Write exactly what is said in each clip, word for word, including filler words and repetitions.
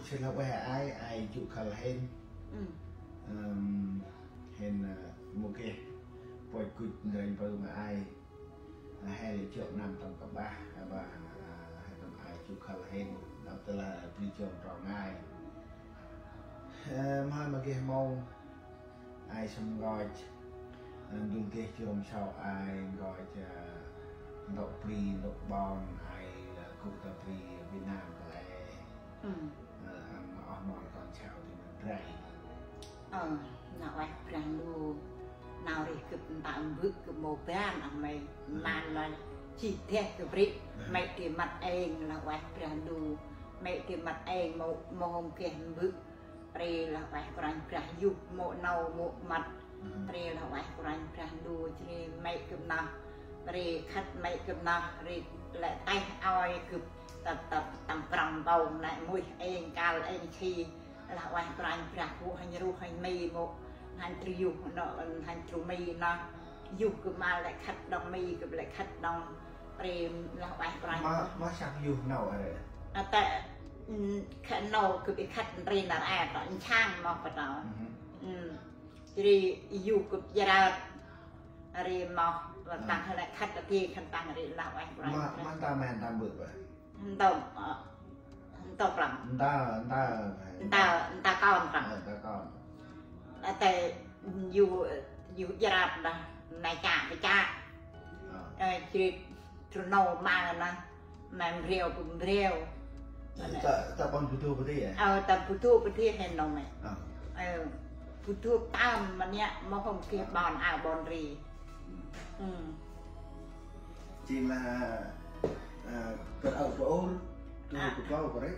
Sĭt lah ueh ai, ai jŭ khâl hên. Ưm. Ưm, hên, ơ, mâu geh pôch gŭch ndrel bơh ma ai. Ơ, he lĕ jŏ năm tâm kbah, ơ, ba, ơ, he tâm ai jŭ khâl hên. Nau tơ lah bri jŏ trong ai. Ơ, mhai ma geh mâu. Ai sâm nkoch, ơ, ndŭl geh jrom sau ai nkoch, ơ, ntŭk bri, ntŭk ƀon, ai, ơ, gŭ ta bri Việt Nam kăl e. Ưm. Ơ, ăn oh mon kon sau ti ma drai. Ơ, nau ueh Brah Ndu, nau rih gâp ntơm mbơ̆ gâp mâu ban oh may, ưm, man lah jêh deh gâp ri, ưm, mê̆ ti măt êng lah ueh Brah Ndu, mê̆ ti măt êng mâu, mâu hôm geh mbơ̆. Ri lah ueh Kôranh Brah Yuh mâu nau mâu măt. Ri lah ueh Kôranh Brah Ndu jêh ri mê̆ gâp nơh. Ri khât mê̆ gâp nơh, ri lĕ têh oi gâp tât tât tâm prăm ƀông nê muih êng kăl êng si. Lah ueh Kôranh Brah gŭ hên ruh hên mi mâu hên tru Yuh nơh, hên tru mi nơh. Yuh gâp ma lĕ khât đŏng mi, gâp lĕ khât đŏng. Ri lah ueh Kôranh. Ma, ma săk Yuh nau a ri. A, ta, ưm, khât nau gâp i khât ri nar a ta, nsang mâu pa ta. Ưm. Jêh ri Yuh gâp jrat. Ri mâu, ưm, tăng lĕ khât a ti khân tăng ri lah ueh Kôranh. Ma, ma ta men tăng bơ̆ ba. Ntơm, ơ, ntơm prăm. Nta, nta. Nta, nta kon prăm. Ơ, nta kon. Ơ, ta Yuh, Yuh jrat dah, nai chă, nai chă. Ơ. Ơ, jêh ri trŭn nô ma nê, ma mbreo, bu mbreo. Ta, ta păng bu du bu di a? Ơ, ta bu du bu di hên nô mê̆. Ơ. Ơ, bu du tơm ma nê, mâu hôm geh ƀon ao ƀon ri. Ưm. Jêng lah, ơ, kơt aơ bu ur, du bu klâu kơt rêh.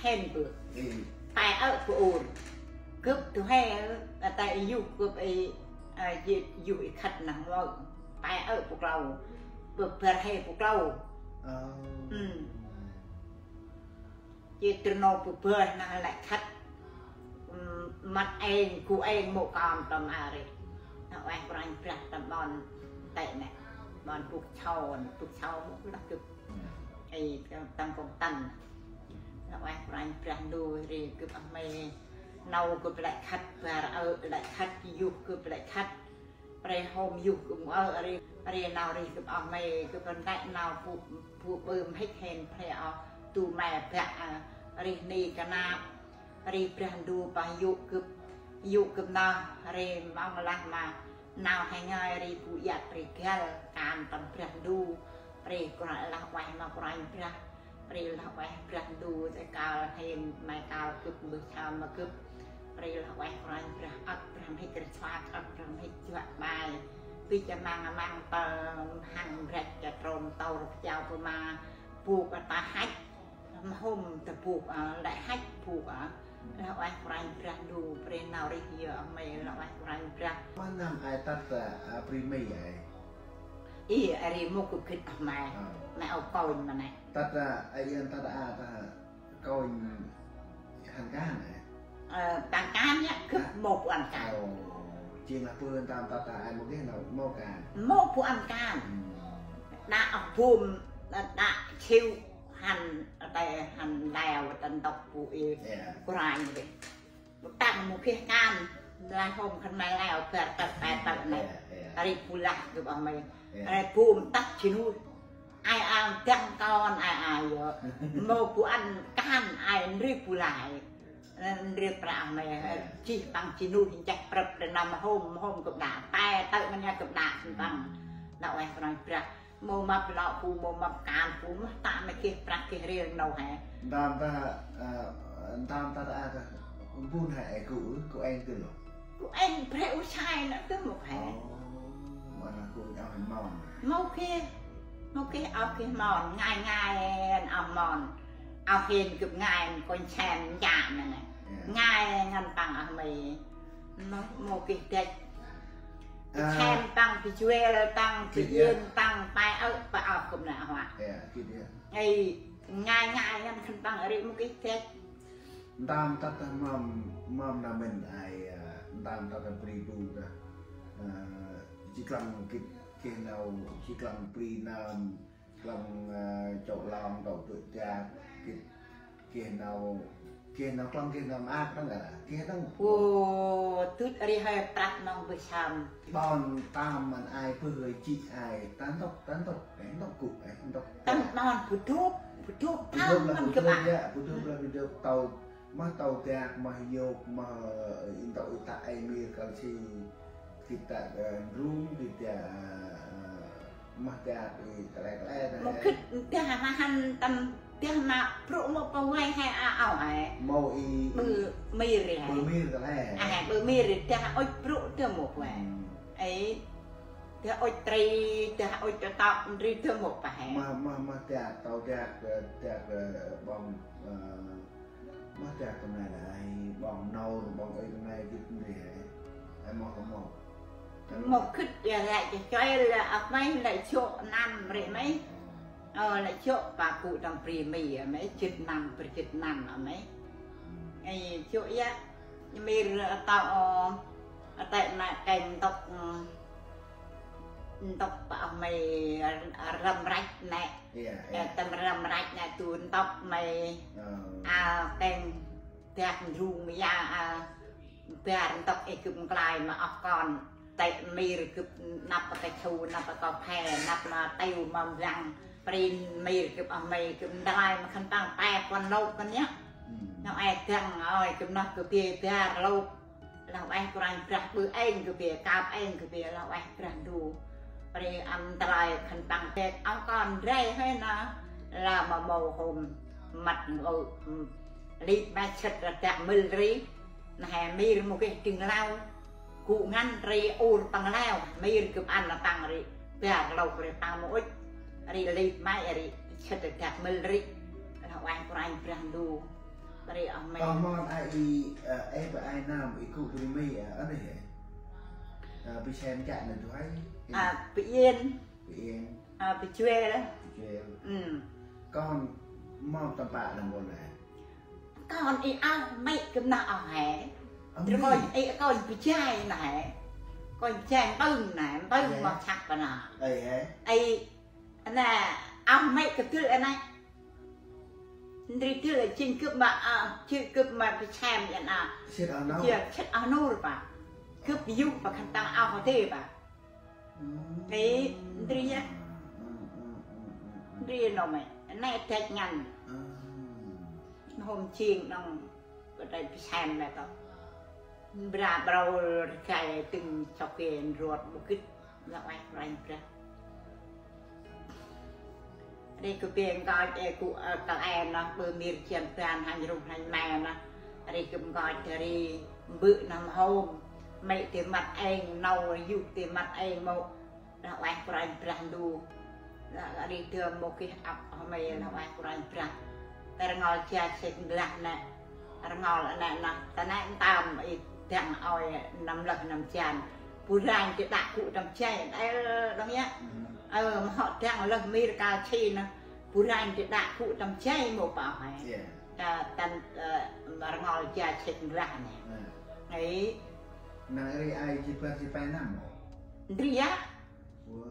Hên bu. Ê. Pe aơ bu ur. Gâp du he, ơ, ta Yuh gâp ê, ơ, Yuh i khât nơh mâu. Pe aơ bu klâu. Gâp bar he bu klâu. Ơ. Ưm. Jêh trŭn nô bu bơh nê lĕ khât, ưm, măt êng, gŭ êng mâu kon tâm a ri. Lah ueh Kôranh Brah tâm ƀon tê nê. Ƀon Buk Sô, Buk Sô mâu lah gâp. Ê, tâm Kông Tăn. Lah ueh Kôranh Brah Ndu ri gâp oh may. Nau gâp lĕ khât bar aơ, lĕ khât Yuh gâp lĕ khât. Ri hôm Yuh gâp mâu aơ ri, ri nau rih gâp oh may, gâp păng tê nau bu, bu bơm hĕch hên pre oh, tu me bă, ơ, rih ni kanap, ri Brah Ndu păng yô̆ gâp, yô̆ gâp nơh, ri mâu lah ma, nau he ngơi ri bu iăt ri găl, kan tâm Brah Ndu, ri kôranh lah ueh ma Kôranh Brah. Ri lah ueh Brah Ndu, tê kăl hên, may kăl gâp mbơh sơm ma gâp. Ri lah ueh Kôranh Brah ăt, Brah mhĭk rsuat ăt, Brah mhĭk juă ƀai. Bĭch amăng amăng tơ hăng mrêch cha trôm tôr pơchao pơma. Bôk ata hăch, mhôm ta bôk, ơ, lĕ hăch bôk, ơ. Lah ueh Kôranh Brah Ndu, ri nau rih yơ, may lah ueh Kôranh Brah. Ma năm ai tât, ơ, a, bri Mi ai? I, a ri mŭk kơ gĭt ah may. Ơ. May au kônh ma nê. Tât a, a, yên tât a, ta kônh hăn kan, ơ? Ơ, tăng kan yơh, gâp mâu bu ăn kan. Ơ, jêng lah bơh ntơm tât a, ai mâu geh nau mâu kan. Mâu bu ăn kan. Ưm. Đă oh bum, đă, đă siu hăn, tê hăn leo, tê ntŭk bu i. Iya. Kôranh dê. Tăng mâu geh kan, lah hôm khân may leo, bar tât, tê tât nê. Iya, iya. Ri bu lah gâp oh may. Iya. Ri bum tât jênuih. Ai ang dăng kon, ai ang yơ. Mâu bu ăn kan, ai ndri bu lah. Ndri prah may, iya, jêh păng jênuih ncheh prăp ri năm hôm, hôm gâp đă. Tê tât ngăn ya gâp đă, sĭn păng. Ưm. Lah ueh Kôranh Brah. Mâu mâp lŏ bu, mâu mâp kan bu, mâu ta may geh prăk geh rêl nô he. Ntơm ta, ơ, ntơm ta, ta, ta, bun he, ơ, gŭ, gŭ êng tơ lŏ. Gŭ êng bre u sai nê tơ mâu he. Ơ, ma nê gŭ êng oh mon. Mâu geh, mâu geh oh geh mon, ngai ngai oh mon. Oh hên gâp ngai, kônh sem ncha ma nê. Iya. Ngai ngăn păng oh may. Mâu, mâu geh dăch. Ơ. Sem tăng, bi juel tăng, bi yên tăng, pe ơ, pe ơ, gâp nê hoa. Iya, gĭt yơh. Ê, ngai ngai ngăn khân păng ri mâu geh dăch. Ntơm tât ta mâm, mâm nau mĭn ai, ơ, ntơm tât ta bri bu ta. Ơ, ji klăng gĭt, geh nau, ji klăng bri nơm, klăng, ơ, chŏ lŏng, tŏ tŭ dak, gĭt, Geh nau, geh nau klŏng, geh nau maak đŏng a, geh đŏng. Ô, tŭt ri hơi prăp nong bơh sâm. Ƀon tâm mân ai bơh hơi jê̆ ai, ta ntŭk, ta ntŭk, ê, ntŭk gŭ, ê, ntŭk. Tâm ƀon bu dôp, bu dôp, bu dôp tâm lah, mân bu gâp dôp a. Ya, bu dôp lah, bu dôp tâu, mah tâu dak, mah yôk, mah, ê, ntŭk ita, ê, mir kăl si. Gĭt dak, ơ, ndrung, gĭt dak, ơ, mah dak, ơ, kăl e, kăl e, kăl e. Mâu gĭt dak ma hăn tâm dak ma brô̆ mâu pa vay he a ao he. Mâu i, ƀư mir he. Ƀư mir kăl e. A he, ƀư mir dak ŭch brô̆ dak mâu vay. Hmm. Ê, dak ŭch tri, dak ŭch tâp ndri dak mâu pa he. Mah, mah, mah dak, tâu dak, ơ, dak, ơ, ƀon, ơ, Mah dak tâm nai lah ai, ƀon nâu, ƀon ơi tâm nai gĭt ndri he. Ai mâu, mâu. Mâu gĭt ya lĕ, choi lĕ, ăp may lĕ jŏ năm ri may. Ơ, lĕ jŏ pa gŭ tâm bri mi ya may, jê̆t năm, bri jê̆t năm a may. Ai, jŏ ya, mir tâo, ơ, tê na kêng ntŭk, ntŭk pa may, răm răch nê. Iya, iya. Ê, tâm răm răch nê tu ntŭk may. Ơ. A, kêng dak ndrung mê ya, a, bar ntŭk ê gâp nklai ma oh kon. Tê mir gâp năp pa kơt su, năp pa kơt phe, năp ma tiu ma mblang. Prin mir gâp oh may gâp nklai ma khân păng pe puăn lôk kơt yơh. Hmm. Nau ê dăng, ôi, gâp nơh gâp bê bar lôk. Lah ueh Kôranh Brah ƀư êng gâp bê, kơp êng gâp bê, lah ueh Brah Ndu. Ri ăn ntlơi khân păng bê, oh kon ndrel hơi nơh, lah ma mâu hôm mât ngơi, ưm, lip ma sĭt dak mĭl ri, nơh he mir mâu geh dâng lao, gŭ ngăn ri ur păng lao, mir gâp ăn nơh păng ri, bar lôk ri păng mâu ŭch, ri lip ma ri sĭt dak mĭl ri, lah ueh Kôranh Brah Ndu. Bri oh may. Ơ, mon ai i, ơ, ê ba ai nơm i gŭ bri mi, ơ, ăn hê. Ơ, bi sem chă nê du hay. A, bi yên. Bi yên. A, bi juel. Bi juel. Ưm. Kon mon tâm pă nơh mon nê. Kon i oh may gâp nơh oh he. Ơ, trơ mi. Kon i kon bi jay nơh he. Kon bi jay mpưng nê, mpưng. Ê. Mâu săk pa nơh. Ê he. Ê, nê, oh may gâp dơi nê. Ndri dơi jêng gâp ma, a, jêng gâp ma bi sem ya nê. Sĭt oh nô. Jêng sĭt oh nô pa. Gâp yŭk pa khân păng oh dê pa. Hmm. Ê, ndri ya. Hmm, hmm, hmm, hmm, hmm. Ndri nô may. Nê dăch ngăn. Hmm. Hôm jêng nong. Kơ dơi bi sem nê tơ. Bra brâu rgai tĭng sŏk ke ndrot mâu gĭt. Lah ueh Kôranh Brah. Ri gâp bê nkoch ê gŭ, ơ, kăl e nơh, ƀư mir jan ban hanh ruh hanh me nơh. Ri gâp nkoch ri mbơ̆ nơh ma hôm. Mê̆ dê mât êng, nâu yŭk dê mât êng mâu. Lah ueh Kôranh Brah Ndu. Lah ri dơm mâu geh ăp oh may lah ueh Kôranh Brah. Tơ rngol ja sek mblah nê. Rngol nê nơh. Tơ nê ntơm i dăng ôi năm lơh năm jan. Bu ranh dê đă gŭ tâm jay. Ê, đŏng ya. Hmm. Ơ, ma hŏ dăng lơh mir kăl si nơh. Bu ranh dê đă gŭ tâm jay mâu pa oh he. Iya. Tơ, tơ, ơ, rngol ja sek mblah nê. Hmm. Ê. Năng ri ai jêh bar jêh pe năm mâu. Ndri ya. Wow.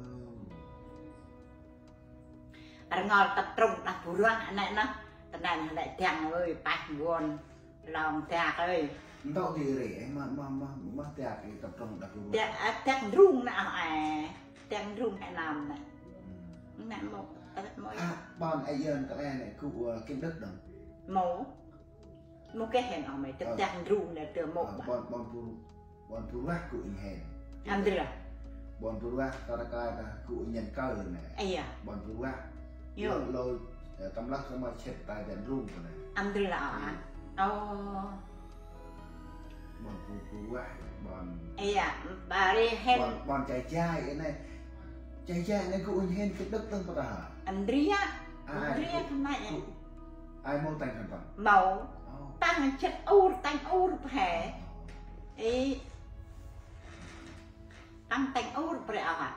Rngol tât trŭng đah bu rah nê nơh. Tơ nê nơh lĕ dăng ơi, pah ngon. Long dak ơi. Ntŭk di ri, ê, mah, mah, mah, mah dak ri tât trŭng đah bu rah. Dak, a, dak ndrung nê, ơ, ê. Dak ndrung nê năm nê. Hmm. Nê mâu, tât mâu. A, ƀon ê yơn kăl e nê gŭ, ơ, Kim Đức đŏng. Mâu. Mâu geh hên oh may, tât dak ndrung nê tơ mâu. Ơ, pa. Ƀon, ƀon bu Ƀon bu rah gŭ inh hên. Ăn ndri lah. Ƀon bu rah ta rkơi ta gŭ inh ăn kơi nê. Iya. Ƀon bu rah. Yo. Lơ, lơ, ơ, tâm lơh kơ ma sĭt ta jan rung kơ nê. Ăn ndri lah, a. Ơ. Ƀon bu, bu rah, ƀon. Iya, ƀa ri hên. Ƀon, ƀon jay jay nê. Jay jay nê gŭ inh hên Kim Đức tâng pa ta. Ăn ndri ya. A, ăn ndri ya, gŭ, khân may ya. Gŭ. Ai mâu tanh khân păng. Mâu. Ơ. Tanh sĭt ur, tanh ur pa he. Ê. Tăng tanh ur pre oh a.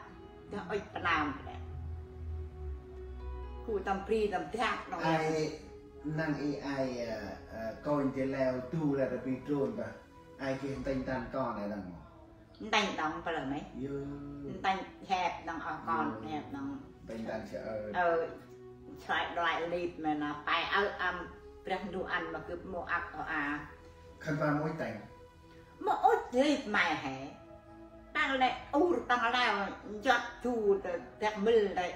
Dah ŭch pa năm pre. Gŭ tâm bri tâm dak nô. Ai năng i ai, ơ, ơ, kônh dê leo du leo ta bi drôn ta. Ai geh ntênh tăn kon ai năng mâu. Ntênh đŏng pa lơ may. Yo. Ntênh hep đŏng oh kon. Yo. Hep đŏng. Ntênh tăn se ơ. Ơ, srăi đuai lip may nơh. Pe ơ âm. Brah Ndu ăn ma gâp mâu ăp ôh a. Khân păng mâu ŭch tâng. Mâu ŭch rêh may he. Tăng lĕ ur tăng leo njot chu tơ dak mil lĕ.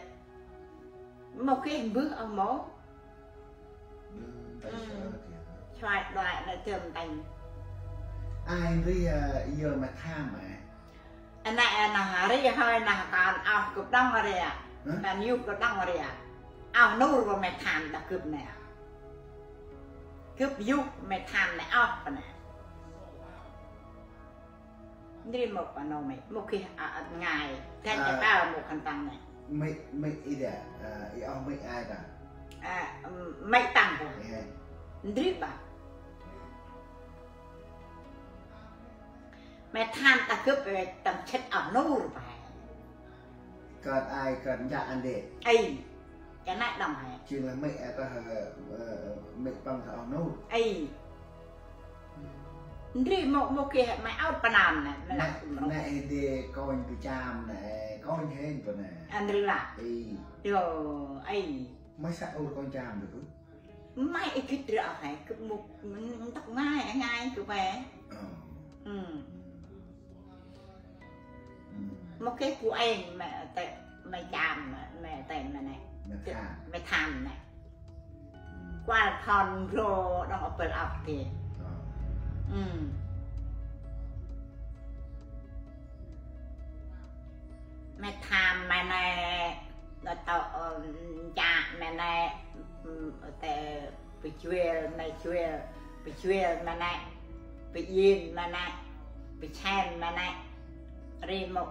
Mâu geh mbơh ôh mâu. Ơ, tâng. Ơ, kìa. Chuai đuai lĕ chơm tâng. Ai ri, ơ, yơr may tham a. Nê, nê, ri hơi nê, kan oh gâp đŏng ri a. Hả? Kan yŭk gâp đŏng ri a. Oh nur bơ may tham đah gâp nê. Gâp yŭk may tham nê oh bơ nê. Ndri mâu pa nô may, mâu geh a, a, ngai. Kan cha ta mâu khân păng nê. May, may i đa, a, i oh may ai ta. A, may tăng bơ. Ê. Ndri bă. May tham ta gâp, ơ, tâm chit oh nur bă. Kơt ai, kơt njă ăn đê. Ê, ka nê đŏng he. Jêng lah may, ơ, ta, ơ, may păng ta oh nur. Ê. Ndri mâu, mâu geh may ôh pa nơm nê, may lah nê, nê đê kônh bu cham nê, kônh hên bơ nê. Ndri lah. Ê. Yo, ê. May sa ur kônh cham đê. May i gĭt ră he, gâp mâu, ntŭk ngai, ngai gâp he. Ơ. Ừm. Ừm. Mâu geh bu êng may tê, may cham, may tê may nê. May tham. May tham nê. Ừm. Kuăl phôn rô đŏng ôp băl ôp kê. Ơ. Ừm. May tham may nê, nê tâ, ơ, ncha may nê, ơ, tê, bu juel may juel, bu juel may nê, bu yên may nê, bu chen may nê, ri mâu.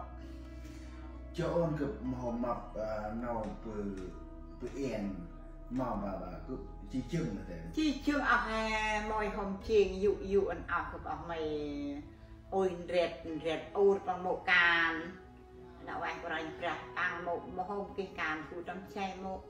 Jơ ôn gâp mâu mâp, ơ, nau bu, bu yên, mâu ba ba gâp ji jâng nê tê. Ji jâng ôh he, mâu hôm jêng yŭ, yŭ ăn ôh gâp ôh may. Ôi, ndrêt, ndrêt, ur păng mâu kan. Nau ueh kôranh Brah păng mâu, mâu hôm geh kan bu tâm che mâu.